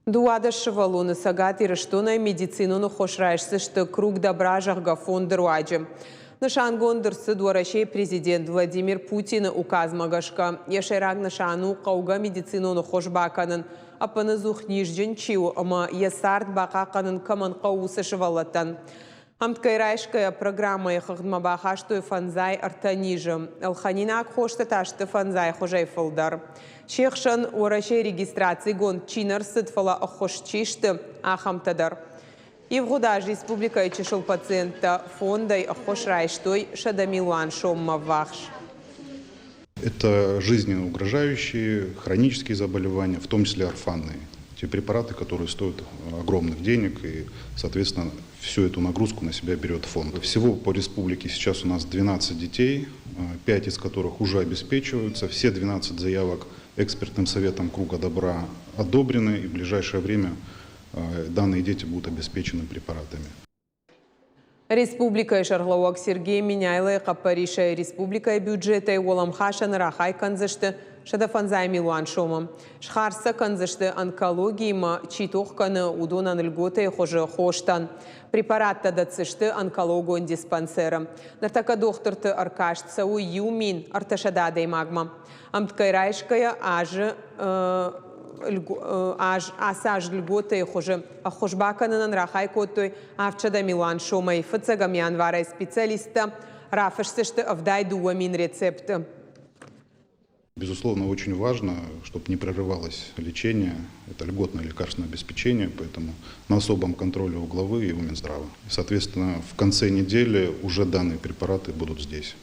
12 сывӕллоны Цӕгат Ирыстонӕй медицинон ӕххуыс райсдзысты Круг добра, зӕгъгӕ, фонды руаджы. Нысангонд ӕрцыд Уӕрӕсейы президент Владимир Путины указмӕ гӕсгӕ. Йӕ сӕйраг нысан у хъӕугӕ медицинон ӕххуыс бакӕнын, ӕппынӕдзух низджын чи у ӕмӕ йӕ цард бахъахъхъӕнын кӕмӕн хъӕуы, уыцы сывӕллӕттӕн. Ӕмткӕй райсгӕйӕ программӕйы хыгъдмӕ бахастой 53 низы. Ӕлхӕнинаг хостӕ та сты фӕндзай хуызӕй фылдӕр. Се хсӕн Уӕрӕсейы регистрацигонд чи нӕ рцыд, фӕлӕ ӕххуыс чи сты, ахӕмтӕ дӕр. Ивгъуыд аз республикӕйы чысыл пациенттӕ фондӕй ӕххуыс райстой 100 милуан соммӕ ввахс. Это жизненно угрожающие хронические заболевания, в том числе орфанные. Те препараты, которые стоят огромных денег и, соответственно, всю эту нагрузку на себя берет фонд. Всего по республике сейчас у нас 12 детей, 5 из которых уже обеспечиваются. Все 12 заявок экспертным советом Круга добра одобрены, и в ближайшее время данные дети будут обеспечены препаратами. Республикӕйы сӕргълӕууӕг Сергей Меняйлойы хъӕппӕрисӕй республикӕйы бюджетӕй уӕлӕмхасӕны рахай кӕндзысты 150 милуан сомы. Схардз сӕ кӕндзысты онкологиимӕ чи тох кӕны, уыдонӕн льготӕйы хуызы хостӕн. Препараттӕ дӕтдзысты онкологон диспансеры. Ныртӕккӕ дохтырты ӕркаст цӕуы 1300 адӕймагмӕ. Ӕмткӕй райсгӕйӕ азы аз ацы аз льготӕйы хуызы ӕххуыс бакӕнынӕн рахай кодтой 700 милуан сомӕй. Фыццӕгӕм январӕй специалисттӕ рафысдзысты 72 000 рецепты. Безусловно, очень важно, чтобы не прерывалось лечение. Это льготное лекарственное обеспечение, поэтому на особом контроле у главы и у Минздрава. И, соответственно, в конце недели уже данные препараты будут здесь.